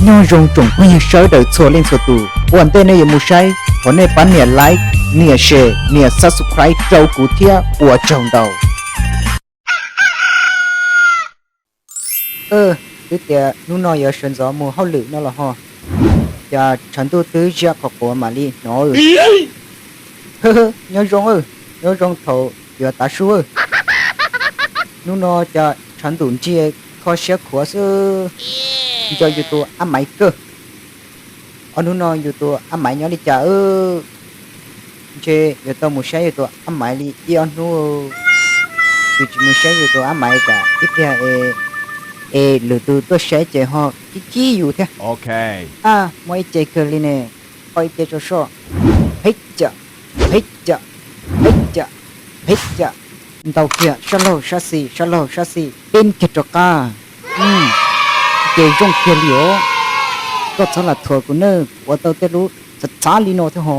Nyob zoo tsoom phooj ywg sawv daws txhua leej txhua tus, ua ntej nej yuav mus saib, thov nej pab nias like, nias share, nias subscribe rau kuv thiab ua tsaug ntau. Twb tias hnub no yuav sawv ntxov mus hauj lwm no los ho, cas tshav ntuj twb ziab qhov quav mam li hnov. Nyob zoo, nyob zoo thaum yuav tav su. Hnub no cas tshav ntuj nrig kho siab khuav xwb. Nco yus tus ab maiv kawg. Ob hnub no yus tus ab maiv nyob li cas? Ntshe yuav tau mus saib yus tus ab maiv li ib ob hnub. Yus tsis mus saib yus tus ab maiv tas ib pliag es lwm tus tuaj saib ces ho kib kib yus thiab. Ab, muaj ib ce kawg li ne, ho ib ce tso soj. Hev cam, hev cam, hev cam, hev cam. Ntau kiag, sab laug sab xis, sab laug sab xis, peb kiag rov qab. Ces zoo kiag li os. Koj txhob lam thuam kuv nawb, kuv ua tau tej lub txhav txhav li no thiab ho.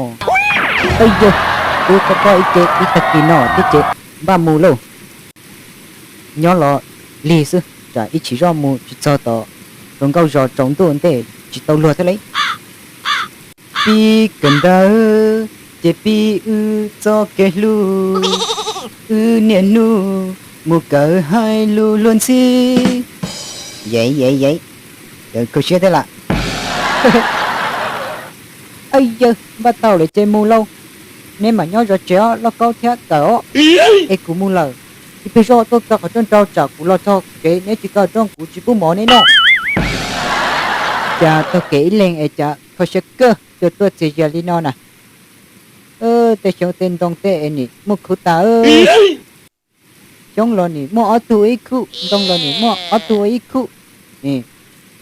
Yog, kuv qhov koj ib ce ib tag kis no thiab ces npaj mus lauj. Nyob los lig xwb, tsam ib chim zoj mus tsis txog tom hluas nkauj zos tsaus ntuj ntej tsis tau luag thiab lauj. Pib kawm ntawv ces pib wb txoj kev hlub, wb niaj hnub mus kawm hais lus luag ntxhi. Yev yev yev, kawg siab thiab lam. Yawg, npaj tau lawm ces mus lauj. Neb mam nyob zov tsev os, loj kaub thiab kawm os. Es kuv mus lawm, ib pliag zoj tuaj kaw qhov rooj rau tsam kuv los txog kev neb tsis kaw rooj kuv tsis pub mov neb noj. Cas taug kev ib leeg es cas kho siab kawg, tuaj tuaj txias zias li no na. Tej xyoob tej ntoo tej es nim muaj khub tas. Xyoob los nim muaj ob tug ua ib khub, ntoo los nim muaj ob tug ua ib khub.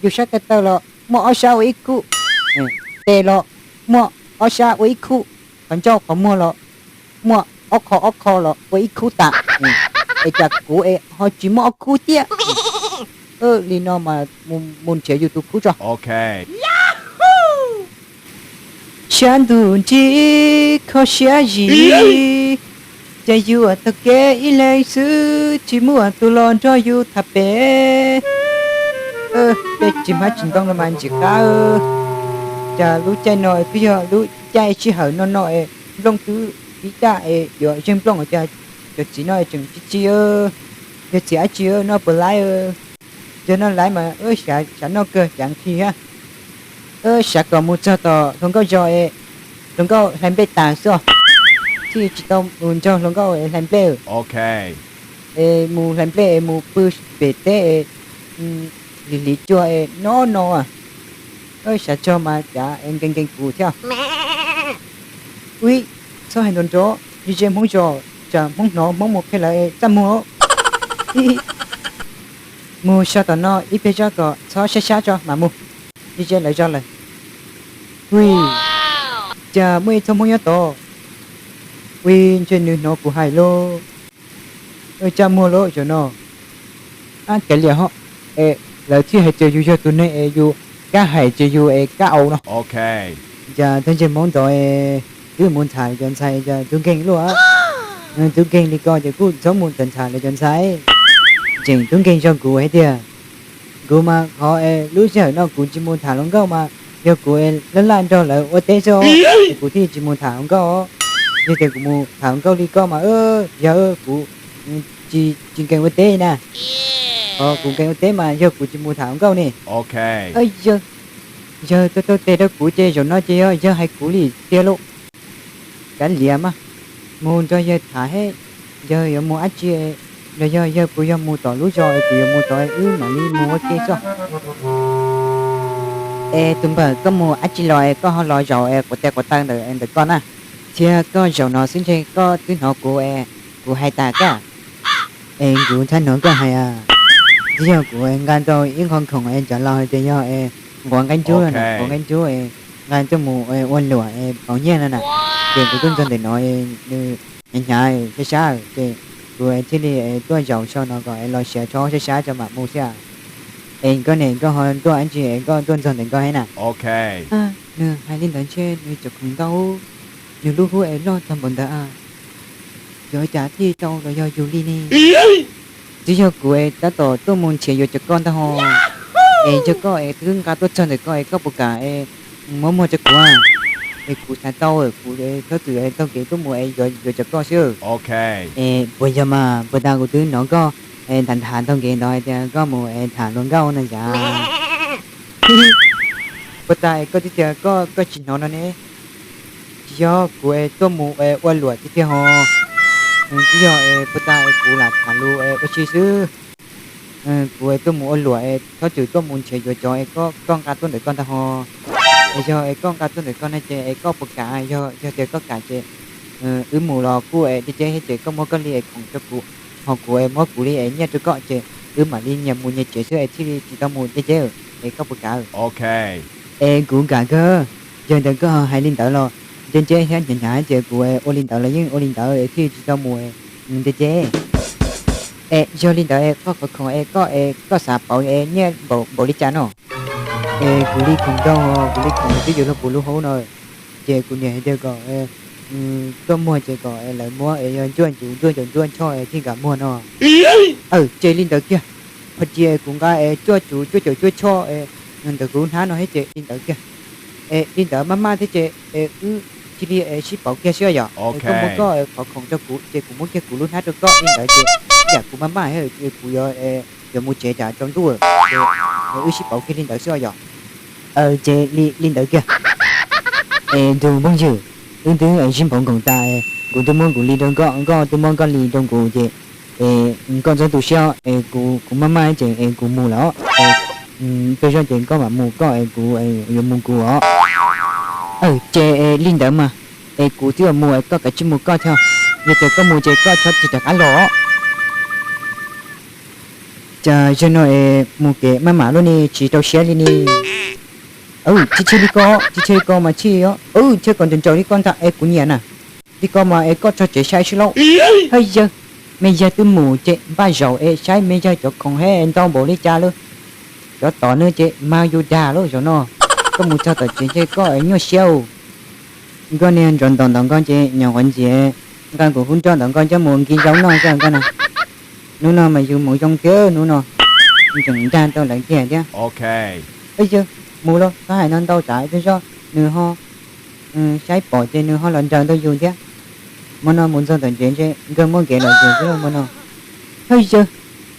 Yus sab ko taw los muaj ob sab ua ib khub, tes los muaj ob sab ua ib khub, qhov ncauj qhov muag los muaj ob qho ob qho los ua ib khub tas. Es cas kuv es ho tsis muaj ob khub tiag? Li no mas mus nrhiav yus tus khub tso. Tshav ntuj nrig kho siab zim, ces yus taug kev ib leeg xwb tsis muaj tus los nrog yus tham pem. Tej tsis hmab tsis ntoo no mas ntsim qab. Cas lub caij no twb yog lub caij sij hawm no no es nplooj twb pib daj es yuav zeeg nplooj, cas cov txiv no tseem tsis tsis, yog txiv dab tsi noj puas laib? Yog noj laib mas xav noj kawg cav nqhis thiab. Xav kom mus txog tom hluas nkauj zos es hluas nkauj hlais nplej tas xwb os, thiaj tsis tau mus nrog hluas nkauj hlais nplej. Es mus hlais nplej es mus pw pem teb es hliv hliv cua es no no. Xav txog mas cav es nkees nkees kuv thiab. Ui, txhob hais nrov nrov, ze ze Hmoob zos, tsam Hmoob hnov Hmoob mus qhia lawv es txaj muag. Mus so tom no ib pliag zoj kom txhob sab sab tso mam mus. Ze ze lawv zos lawm. Ui, cas muaj ib txhob Hmoob nyob tod. Ui, ntshe nws hnov kuv hais lauj. Txaj muag lauj zaum no. Ab, kav liam ho, es lawv thiaj hais tias yus yog tus neeg es yus kab hais ces yus es kab au no. Cas tag ntsej Hmoob ntawd es twb mus ntxhais lawv cov ntxhais, cas tub nkeeg luaj. Tub nkeeg li ko ces kuj txhob mus ntxhais lawv cov ntxhais. Tseem tub nkeeg zog kuv hais tias kuv mas qhov es lub sij hawm no kuv tsis mus tham hluas nkauj mas yog kuv es laj laj nrog lawv ua teb xwb, kuv thiaj tsis mus tham hluas nkauj. Yog tias kuv mus tham hluas nkauj li koj mas yog kuv tsis nkees ua teb na. Qhov kuv nkees ua teb mas yog kuv tsis mus tham hluas nkauj ne. Yawg, yawg tuaj taug tes rau kuv ces zaum no ces yog yawg hais kuv li tiag lauj. Kav liam mas, mus nrog yawg tham seb yawg yuav mus dab tsi, los yog yawg puas yog mus tom lub zos es kuv yuav mus tod wb mam li mus ua ke xwb. Es tus npawg, koj mus dab tsi los es koj ho los zaum es quav tes quav taw ntawm ntawm koj na? Thiab koj zaum no xwb ntshe koj twb hnov kuv, kuv hais tas koj. Es kuv ntshai hnov koj hais, twb yog kuv nqa tau ib qho khoom es cov laus hais tias yog es nquav nqaij ncub no na, nquav nqaij ncub es nqa tuaj mus ua luam es pauv nyiaj no na. Ces kuv tuaj ntxog ntawm no es nws hnyav hnyav sab sab ces kuv thiaj li tuaj zaum so no kom es los siav tsho sab sab tso mam mus xwb. Es koj ne, koj ho tuaj dab tsi es koj tuaj ntxog ntawm koj thiab na? Nws hais li ntawd ntshe nws cov khoom ntau, nws lub hub es loj txog npaum ntawd, yuav ua cas thiaj tau los yog yus li ne? Twb yog kuv es tab tom tuaj mus nrhiav yuav cov ko ntag hos. Es yog koj es twb nqa tuaj txog ntawm koj es koj puas kam es muab muag rau kuv? Es kuv xav tau, kuv txhob txwm taug kev tuaj mus es yuav rau koj xwb. Es puas yog mas? Puas tas kuv twb hnov koj es tham tham taug kev ntawd hais tias koj mus es tham hluas nkauj no yas. Puas tas es koj twb tias koj, koj tsis hnov no ne? Tsis yog, kuv es tuaj mus es ua luam tiag tiag ho. Twb yog es puas tas es kuv lam tham lus es ua si xwb. Kuv es tuaj mus ua luam es txhob txwm tuaj mus nrhiav yuav cov es koj nqa tuaj ntawm koj ntag ho. Es yog es koj nqa tuaj ntawm koj no ces es koj puas kam? Yog, yog tias koj kam ces wb mus los kuj es deb deb thiab ces koj muab koj li es khoom rau kuv, ho kuv es muab kuv li es nyiaj rau koj ces wb mam li nyias mus nyias tsev xwb es thiaj li tsis tau mus deb deb, es koj puas kam? Es kuv kam kawg. Yog ntawd koj hais li ntawd los ntse ntse thiab hnyav hnyav ces kuv ua li ntawd los yeej ua li ntawd es thiaj tsis tau mus deb deb. Es yog li ntawd es koj qhov khoom es koj es koj xav pauv es nyiaj npaum li cas no? Es kuv li khoom ntau, kuv li khoom twb yuav luag puv lub hauv no, ces kuv niam hais tias kom tuaj muag ces kom lawv muab es yog ncuaj ncuv ncuaj ncuv ncuaj choj es thiaj kam muag no. Aw, ces li ntawd kiag, pha cia kuv nqa es cuaj cuv cuaj caum cuaj choj es ntawm kuv hnab no thiab ces li ntawd kiag. Es li ntawd maj maj thiab ces es wb cia li es sib pauv kiag xwb yom. Es koj muab koj qhov khoom rau kuv ces kuv muab kiag kuv lub hnab rau koj li ntawd ces yam kuv maj maj thiab kuv yuav, yuav mus tsev tsam tsaus ntuj, wb sib pauv kiag li ntawd xwb yom. Ces li ntawd kiag. Es tus phooj ywg, wb twb sib pauv nkoos tas, kuv twb muab kuv li rau koj, koj twb muab koj li rau kuv ces es koj txhob tu siab es kuv, kuv maj maj ces es kuv mus lawm os. Koj zoj ces koj mam mus koj es kuv yuav mus kuv os. Aw, ces li ntawd mas es kuv twb yuav mus es koj kav tsij mus koj thiab, yog tias koj mus ces koj txhob tsis rov qab los. Cas zaum no es mus kev maj mam luaj ne, tsis rau siab li ne. Tsis tsheb li ko, tsis tsheb li ko mas tsheb os, tsheb kom nrawm nrawm li ko ntag es kuv nyiam na. Li ko mas es koj tso tsev saib sib lauj. Hawj yawg, me yawg twb mus ces npaj zaum es saib me yawg cov khoom thiab ntau npaum li cas lawm. Cov tom no ces mas yus dag lawm zaum no. Koj mus txog tom tsev ntshe koj nyuaj siab. Nkoj niag ntsoov ntom ntawm nkoj ces nyuam qhuav ntxias nqa kuv hub nroj ntawm nkoj coj mus nkis zaub noj xwb nkoj na. Hnub no mas yus mus zoo thiab hnub no, tseem dag tau lawv kiag thiab. Yawg, mus los txhob hais no ntau tsam ib pliag zoj nws ho saib pom ces nws ho los nraws ntau yus thiab. Hmo no mus txog tom tsev ntshe nkawd muaj kev lom zem xwb hmo no. Hawj yawg,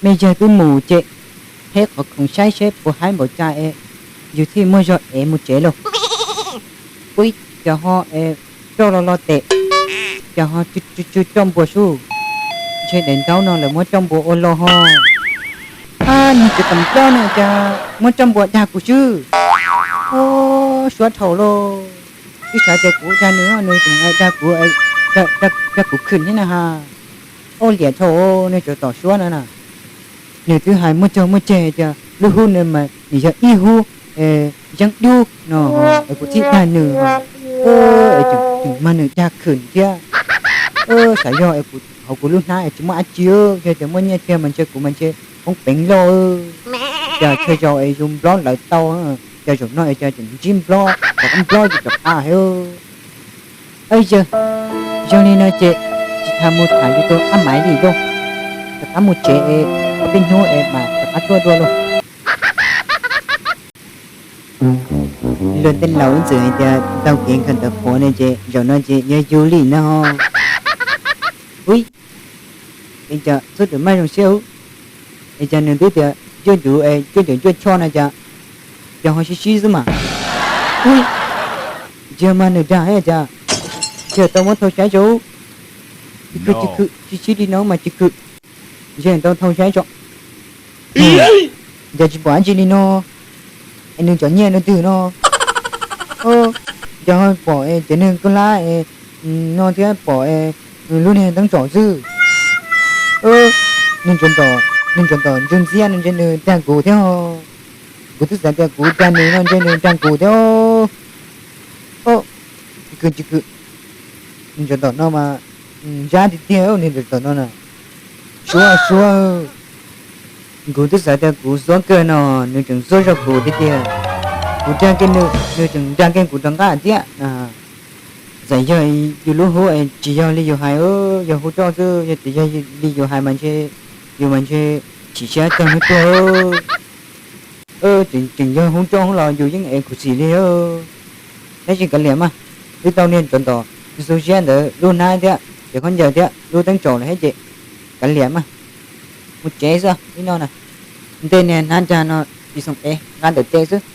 me yawg twb mus ces theb qhov khoom saib seb puas haib npaum cas es yus thiaj muaj zog ev mus tsev lauj. Ui, cas ho es roj los los tes, cas ho tsw tsw roj npua sub. Ntshe daim ntaub no lawv muab roj npua ua los ho. Ab, niag tsis tau nplob no cas muab roj npua dag kuv xwb. Suav dhau lauj. Twb xav tias kuv dag nws, nws tseem dag kuv, dag kuv khwm thiab na ha. Ua liam dhau, nws tseem tom suav no na. Nws twb hais muaj cog muaj ceg tias lub hub no mas nws yog ib hub yeeb dub no, es kuv thiaj dag nws. Es tseem mag nws dag khwm thiab. Xav yog hauv kuv lub hnab es tsis muaj dab tsi, yog tias muaj nyiaj tiag mas ntshe kuv mas ntshe poob peev loj. Cas chaw zaus es yus nplob lawv tau, cas zaum no es cas tseem ntsib nplob, rov qab nplob yus rov qab heev. Yawg, yog li no ces tsis tas mus tham yus tus ab maiv li lauj, rov qab mus tsev es ob peb hnub es mam rov qab tuaj dua lauj. Luag tej laus ib txwm hais tias taug kev kawm ntawv qhuav ne ces zaum no ces yog yus li no. Ui, es cas txhob ram maj zoo siab, es cas nws twb tias cuaj cuv cuaj caum cuaj choj no cas, cas ho sib sib xwb mas. Ui, ntshe mas nws dag thiab cas, ntshe tau muab thau saib tso. Tsis khwm, tsis khwm, sib sib li no mas tsis khwm, ntshe tau thau saib tso. Cas tsis pom dab tsi li no, es nws cov nyiaj no twg no? Cas ho pom cov niag koj lab no thiab pom lub niag teeb tsom xwb. Nws ntsuav tom, nws ntsuav tom ntsuj ntxiab no ntshe nws dag kuv thiab. Kuv twb xav tias kuv dag nws no ntshe nws dag kuv thiab. Tsis khwm, tsis khwm, nws ntsuav tom no mas ntsab tiag tiag, nws ntsuav tom no na. Suav, suav, kuv twb xav tias kuv xuab kawg no, nws tseem xuab zog kuv tiag tiag. Kuv dag kiag nws, nws tseem dag kiag kuv rov nqaj thiab. Txawm yog yus lub hub tsis yog li yus hais, yog hub roj xwb, yog tias yog li yus hais mas ntshe, yus mas ntshe chim siab txog hnub tuag. Tseem yog hub roj hub los yus yeej ev khuv xim li. Tab sis kav liam mas, twb tau niag tsov ntom xu siab ntawd lub hnab thiab ces khaub ncaws thiab lub teeb tsaus lawm thiab ces kav liam mas, mus tsev xwb ib no na. Ntej niag hnab ncag no tsis xoo ev nqa ntawm tes xwb.